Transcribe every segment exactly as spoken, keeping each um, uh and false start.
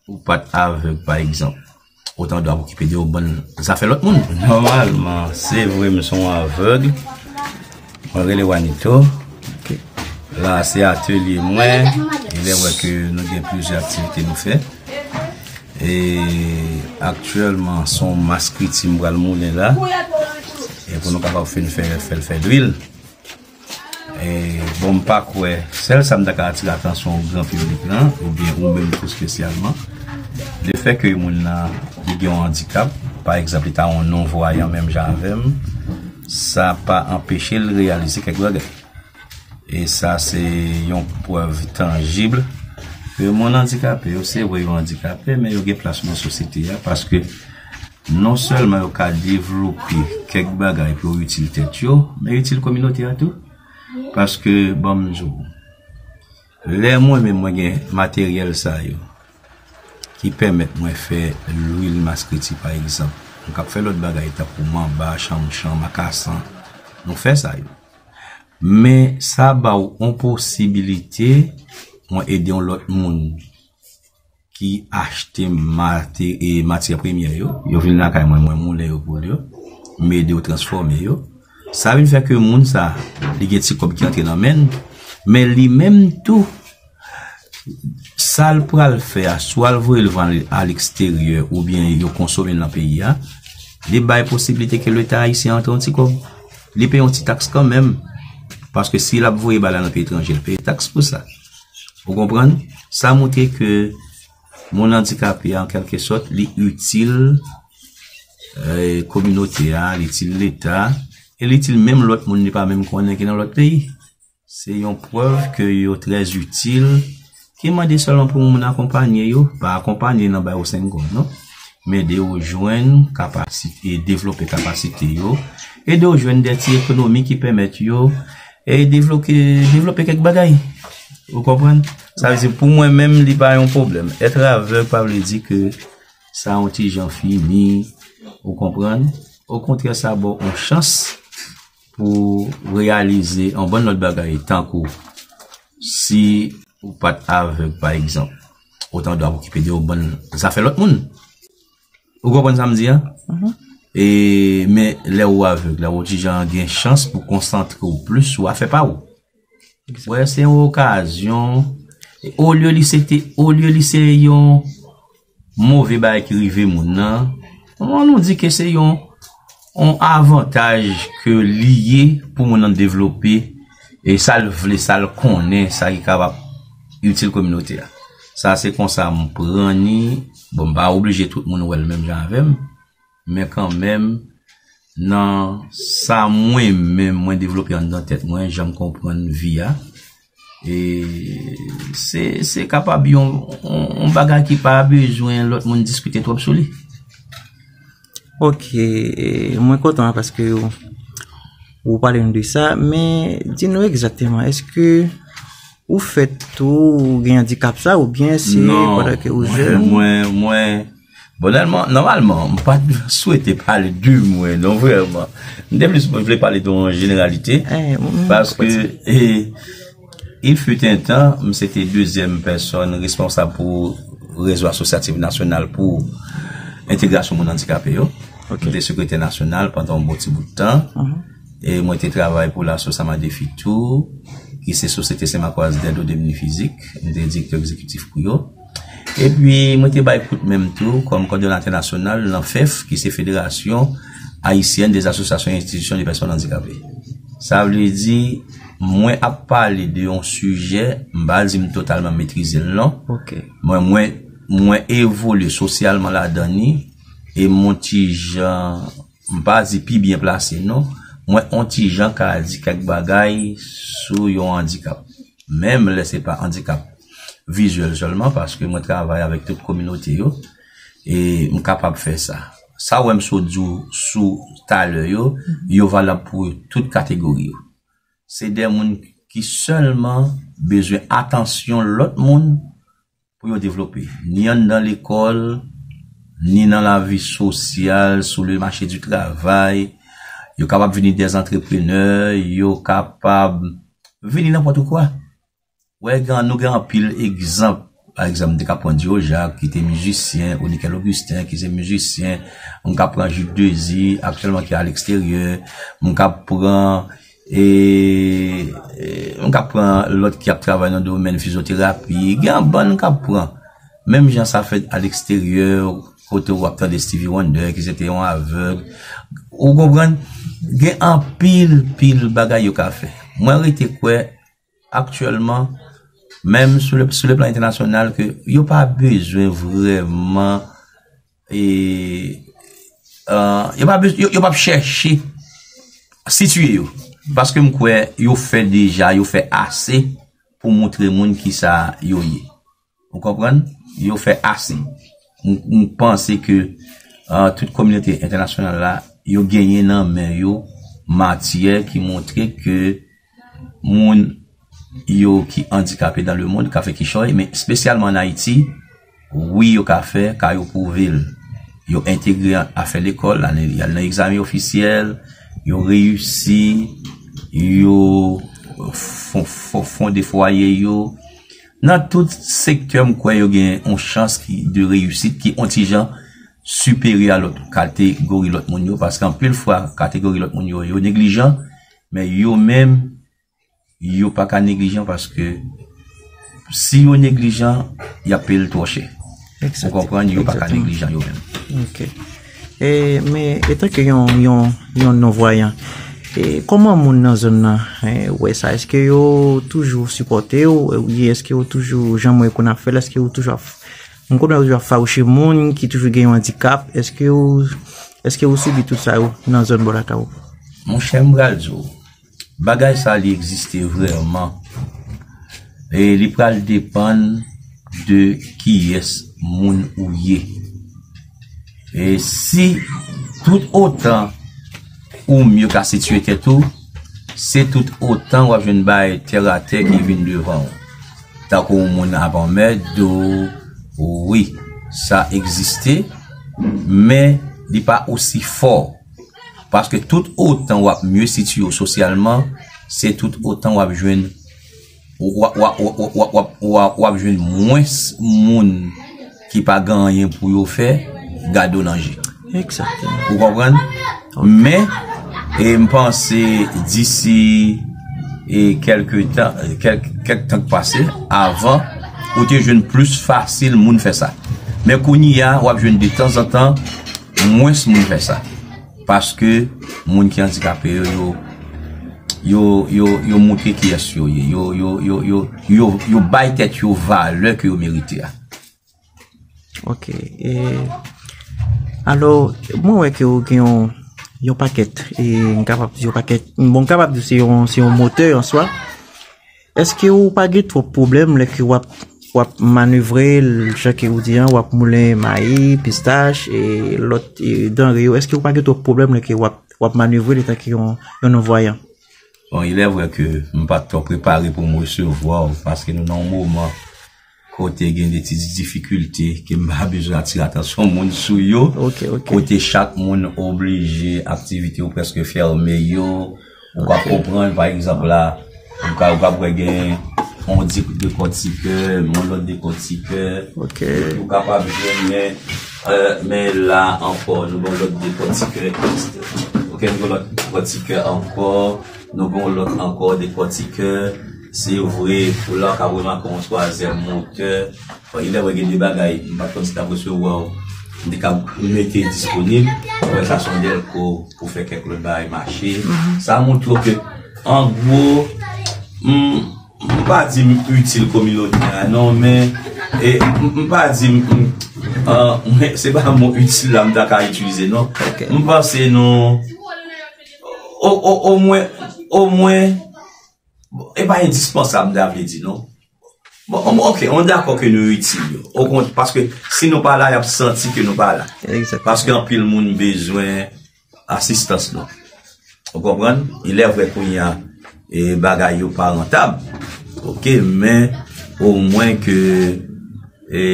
Ou pa t avèg, pa egzanp, ou ta dwe ap okipe de yon bann zafè lòt moun. Nòmalman, se vre, m se yon avèg. Mwen rele Wanito. La, se atelye mwen. E lè wè ke nou gen plizyè aktivite nou fè. E aktyèlman, se yon mas kriti m pral moulen la. E pou nou kapab fè, fè, fè l fè lwil. E, bon, m pa kwè, sèl sa m ta ka atire atansyon gran piblik lan, oubyen ou menm tou espesyalman, lefètke moun nan li gen yon andikap, pa egzanp, li ta yon non-vwayan menm jan avè m, sa pa anpeche l reyalize kèk bagay. E sa se yon prèv tanjib ke moun andikape yo, se vre yo andikape, men yo gen plas nan sosyete a, paske non sèlman yo ka devlope kèk bagay pou yo itil tèt yo, men itil kominote a tou. Paske, ban m di w, lè mwen menm mwen gen materyèl sa yo ki pèmèt mwen fè lwil maskriti, pa egzanp, m k ap fè lòt bagay tankou manba, chanmchanm, makasan, nou fè sa yo. Men sa ba w yon posibilite, mwen ede yon lòt moun ki achte mate-, e, matyè premyè yo. Yo vin lakay mwen, mwen moulen yo pou yo. M ede yo transfòme yo. Sa vin fè ke moun sa, li gen ti kòb ki antre nan men l. Men li menm tou, sa l pral fè a, swa l voye l vann a leksteryè oubyen yo konsome l nan peyi a, li bay posiblite ke Leta ayisyen antre yon ti kòb. Li peye yon ti taks kanmenm. Paske si l ap voye bagay la nan peyi etranje, l peye taks pou sa. Ou konprann? Sa montre ke moun andikape a, an kèlke sòt, li itil, eh, kominote a, li itil Leta, e li itil menm lòt moun li pa menm konnen ki nan lòt peyi. Se yon prèv ke yo trè itil, ki mande sèlman pou moun akonpanye yo, pa akonpanye nan ba yo senk goud, non. Men ede yo jwenn kapasite, e devlope kapasite yo, ede yo jwenn de ti ekonomi ki pèmèt yo, e devlope, devlope kèk bagay. Ou konprann? Sa vle di, pou mwen menm, li pa yon pwoblèm. Èt avèg pa vle di ke sa yon ti jan fini, ou konprann? Okontrè, sa ba w yon chans pou reyalize yon bann lòt bagay, tankou si ou pa t avèg, pa egzanp, ou ta dwe ap okipe de yon bann zafè lòt moun. Ou konprann sa m di a? Mhm. E, men lè ou avèg la, ou ti jan gen chans pou konsantre w plis sou afè pa ou. Wè, se yon okazyon. E olye li se te, olye li se yon move bagay ki rive moun nan, an nou di ke se yon, yon avantaj ke li ye pou moun nan devlope, e sa l vle, sa l konnen, sa ki kapab itil kominote a. Sa se konsa m pran ni, bon, m pa oblije tout moun wè l menm jan avè m, men kanmenm, nan sa mwen menm mwen devlope anndan tèt mwen, jan m konprann vi a, e se, se kapab yon, yon, yon bagay ki pa bezwen lòt moun diskite twòp sou li. Ok, e, mwen kontan paske ou, ou pale nou de sa, men di nou egzakteman, èske ou fèt tou, ou gen andikap sa, oubyen se Non, pandan ke ou mwen, jèn? Mwen, mwen, bon, nòmalman, nòmalman, m pa t swete pale de mwen, non, vrèman. M te plis vle pale de yon jeneralite, Eh, m, m paske, konprann. E, il fut un temps, m se te dezyèm pèsòn responsab pou Rezo Asosyatif Nasyonal pou Entegrasyon Moun Andikape yo. Ok. M te sekretè nasyonal pandan yon bon ti bout tan. Mhm. E mwen te travay pou Lasso Sama Défi tou, ki se Société Semakwas d'Aide au Démuni Physique. M te direktè egzekitif pou yo. Epi, mwen te bay kout men m tou kòm kòdonatè nasyonal nan fèf, ki se Fédération Haïtienne des Associations et Institutions de Personnes Handicapées. Sa vle di, mwen ap pale de yon sijè, m pa di m totalman metrize l, non. Ok. Mwen, mwen, mwen evolye sosyalman ladan ni, e m on ti jan, m pa di pi byen plase, non. Mwen on ti jan ka di kèk bagay sou yon andikap. Menm lè se pa andikap vizyèl sèlman, paske mwen travay avèk tout kominote yo, e m kapab fè sa. Sa w wè m sot di w sou talè yo, yo valab pou tout kategori yo. Se de moun ki sèlman bezwen atansyon lòt moun pou yo devlope, ni anndan lekòl, ni nan lavi sosyal, sou le mache di travay. Yo kapab vini de antreprenè, yo kapab vini nenpòt kwa. Wè, gen, nou gen anpil egzanp Pa egzanp, m te ka pran Dio Jacques, ki te mizisyen, Onikel Augustin, ki se mizisyen, m ka pran Jules Désir, aktyèlman ki a leksteryè, m ka pran, e, e, m ka pran lòt ki ap travay nan domèn fizyoterapi, gen yon bann m ka pran. Menm jan sa fèt a leksteryè, kote w ap tande Stevie Wonder, ki se te yon avèg. Ou konprann? Gen anpil, pil bagay yo ka fè. Mwen rete kwè, aktyèlman, menm sou le, sou le plan entènasyonal, ke yo pa bezwen vrèman, e, e, yo pa bez-, yo, yo p ap chèche sitiye yo. Paske m kwè yo fè deja, yo fè ase pou montre moun kisa yo ye. Ou konprann? Yo fè ase. M, m panse ke, ah, tout kominote entènasyonal la, yo genyen nan men yo matyè ki montre ke moun yo ki andikape dans le monde ka fè kichòy, men espesyalman an Ayiti, wi, yo ka fè, ka yo pwouve l. Yo entegre an afè lekòl, y al nan egzamen ofisyèl, yo reyisi, yo fon-, fon-, fonde fwaye yo. Nan tout sektè, m kwè yo gen yon chans ki, de reyisit ki yon ti jan siperyè a lòt kategori lòt moun yo, paske anpil fwa, kategori lòt moun yo, yo neglijan, men yo menm, yo pa ka neglijan paske si yo neglijan, y ap peye l twò chè. Ou konprann? Yo pa ka neglijan yo menm. Ok. E, men, etanke yon, yon, yon non-voyant, e, kòman moun nan zòn nan, e, wè sa? Èske yo toujou sipòte w? Oubyen èske yo toujou, jan mwen konn ap fè l, èske yo toujou ap, m konnen yo toujou ap fawouche moun ki toujou gen yon andikap? Èske yo, èske yo sibi tout sa yo nan zòn bò lakay ou? Monchè, m pral di w, bagay sa li egziste vrèman. E li pral depann de kiyès moun ou ye. E si tout otan ou mye ka sitiye tèt ou, se tout otan w ap jwenn bagay tèratè ki vin devan w. Tankou yon moun ap anmède w, wi, sa egziste, men li pa osi fò. Paske tout otan w ap mye sitiye w sosyalman, se tout otan w ap jwenn, w ap, w ap, w ap, w ap, w ap, w ap, w ap jwenn mwens moun ki pa gen anyen pou yo fè, gade w nan je. Egzakteman. Ou konprann? Men, e m panse disi, e kèlke tan, kèk, kèk tan k pase, avan, ou te jwenn plis fasil moun fè sa. Men kounye a, w ap jwenn de tanzantan mwens moun fè sa. Paske moun ki andikape yo, yo, yo, yo, yo montre kiyès yo ye. Yo, yo, yo, yo, yo, yo bay tèt yo valè ke yo merite a. Ok. E, alò, mwen wè ke w gen yon, yon pakèt, e, m kapab di yon pakèt, bon, m kapab di se yon, se yon motè an swa. Èske w pa gen twòp pwoblèm lè ke w ap, w ap manevre l, jan ke w di an, w ap moulen mayi, pistach, e lòt, e, danre yo? Èske w pa gen twòp pwoblèm lè ke w ap, w ap manevre l etanke yon, yon non-voyant? Bon, il est vrai que m pa t twò prepare pou m resevwa w, paske nou nan yon moman kote gen de ti difikilte ke m pa bezwen atire atansyon moun sou yo, ok, ok, kote chak moun oblije aktivite yo prèske fèmen yo, ou ka, ok, konprann, pa egzanp la, ou ka, ou ka wè gen yon di-, dekòtikè, yon lòt dekòtikè, ok, epi ou kapab jwenn, men, euh, men la ankò, nou gen yon lòt dekòtikè, ok, nou gen yon lòt dekòtikè ankò, nou gen yon lòt ankò dekòtikè, se vre, pou la, ou ka remake yon twazyèm motè, bon, il est vrai gen de bagay, m pa t konn si t ap resevwa w, m te ka mete disponib, wè sa se yon dèlko pou fè kèk lòt bagay mache. Mhm. Sa montre w ke, an gwo, m, m pa di m itil kominote a, non, men, e, m, m pa di m, m, an, mwen, se pa mo itil la m ta ka itilize, non. Ok. M panse nou, o, o, omwen, omwen, bon, e pa endispansab, m ta vle di, non. Bon, ok, on dakò ke nou itil yo. Okont-, paske si nou pa la, y ap santi ke nou pa la. Egzakteman. Paske anpil moun bezwen asistans nou. Ou konprann? Il est vrai kounye a, e, bagay yo pa rantab. Ok, men omwen ke, e,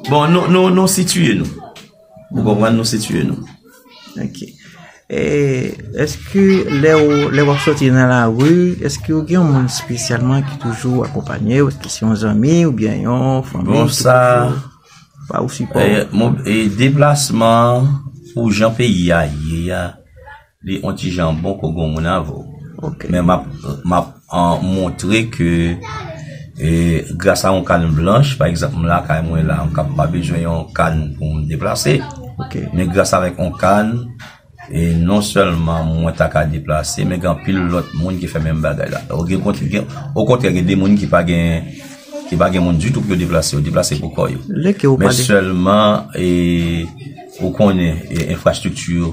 bon, nou, nou, nou sitiye nou. Ou konprann? Nou sitiye nou. Ok. E, èske lè w, lè w ap sòti nan lari, èske w gen yon moun espesyalman ki toujou akonpanye w? Èske se yon zanmi oubyen yon fanmi Bon, ki sa, toujou ba ou sipò? E, mon, e deplasman pou jan peyi a ye a, li on ti jan bon ke w gen yon moun avè w. Ok. Men m ap, m ap, an, montre ke, e, gras a yon kann blanch, pa egzanp, m lakay mwen la, m ka pa bezwen yon kann pou m deplase. Ok. Men gras avèk yon kann, e non sèlman mwen ta ka deplase, men gen anpil lòt moun ki fè menm bagay la. Ou gen kont-, gen, okontrè, gen de moun ki pa gen, ki pa gen moun ditou pou yo deplase, yo deplase pou kò yo. Lè ke ou Men pale sèlman, e, ou konnen, e, enfrastrikti yo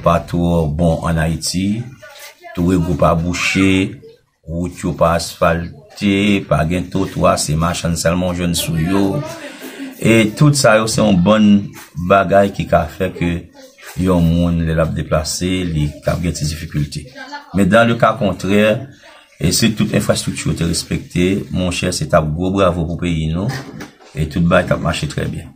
pa twò bon ann Ayiti, tou regwo pa bouche, wout yo pa asfalte, pa gen twotwa, se machann sèlman w jwenn sou yo. E tout sa yo, se yon bann bagay ki ka fè ke yon moun, lè l ap deplase, li kab gen ti difikilte. Men dans le cas contraire, e si tout enfrastrikti yo te respekte, monchè, se t ap gwo bravo pou peyi nou. E tout bagay t ap mache trè byen.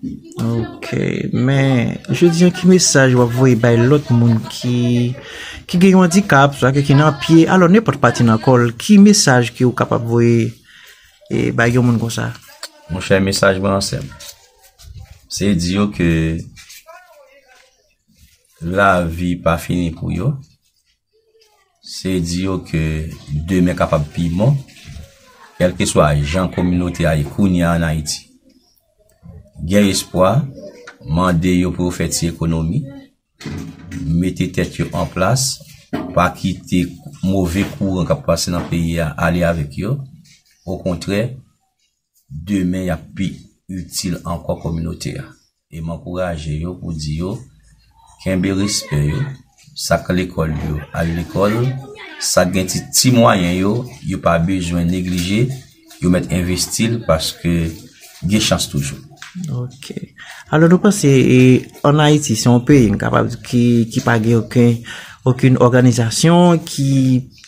Ok, men jodi a, ki mesaj w ap voye bay lòt moun ki, ki gen yon andikap, swa ke ki nan pye, alò nenpòt pati nan kò l, ki mesaj ke w kapab voye, e, bay yon moun konsa? Monchè, mesaj mwen an senp. Se di yo ke lavi pa fini pou yo. Se di yo ke demen kapab pi bon, kèlkeswa jan kominote a ye kounye a ann Ayiti. Gen espwa, mande yo pou yo fè ti ekonomi, mete tèt yo an plas, pa kite move kouran k ap pase nan peyi a ale avèk yo. Okontrè, demen y ap pi itil ankò kominote a. E m ankouraje yo pou di yo kenbe respè yo, sa k lekòl yo al lekòl, sa k gen ti, ti mwayen yo, yo pa bezwen neglije, yo mèt envesti l paske gen chans toujou. Ok. Alò, nou panse, e, ann Ayiti, se yon peyi, m kapab di, ki, ki pa gen okenn, okenn òganizasyon ki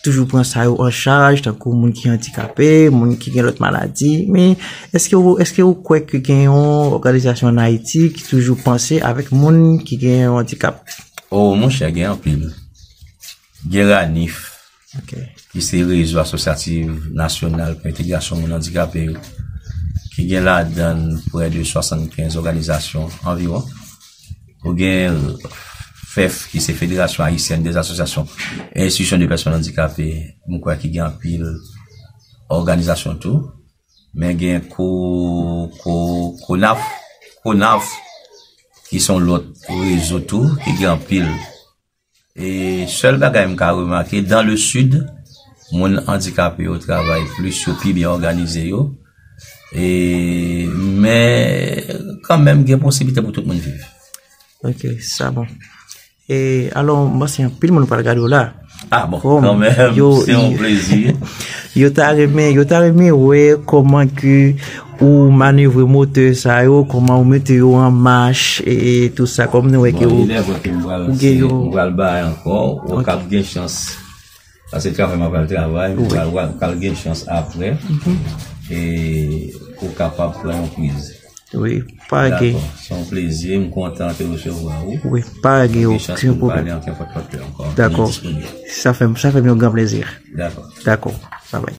toujou pran sa yo an chaj, tankou moun ki andikape, moun ki gen lòt maladi. Men, èske w, èske w kwè ke gen yon òganizasyon ann Ayiti ki toujou panse avèk moun ki gen yon andikap? O, monchè, gen anpil. Gen RANIF, Ok. ki se Rezo Asosyatif Nasyonal pou Entegrasyon Moun Andikape yo, ki gen ladan l prè de swasannkenz òganizasyon anviwon. Ou gen FAIF, ki se Fédération Haïtienne des Associations et Institutions de Personnes Handicapées, m kwè ki gen anpil òganizasyon tou. Men gen ko, ko, konaf, konaf, ki se yon lòt rezo tou, ki gen anpil. E sèl bagay m ka remake, dans le sud, moun andikape yo travay plis, yo pi byen òganize yo. E, men, kanmenm, gen posiblite pou tout moun viv. Ok, sa bon. E, alò, m panse anpil moun pral gade w la. Ah bon, Kòm kanmenm, yo, se yon yo, plezi. yo ta renmen, yo ta renmen wè kòman ke ou manevre motè sa yo, kòman ou mete yo an mach, e, e tout sa, kòm nou wè ke Bon, ou, li lè vre ke m pral, ou gen se, yo. m pral bay ankò, ou Ok. kab gen chans. Paske travay m ap al travay, m Wi. pral, pral gen chans apre. Mhm. E ou kapab pran yon priz. Wi, pa gen. Dakò. Se yon plezi, m kontan te resevwa ou. Wi, pa gen Gen chans okenn pou m pale pwoblèm. ankenpòt lòt lè ankò. Dakò. Mwen disponib. Sa fè, sa fè m yon gran plezi. Dakò. Dakò. Bye bye.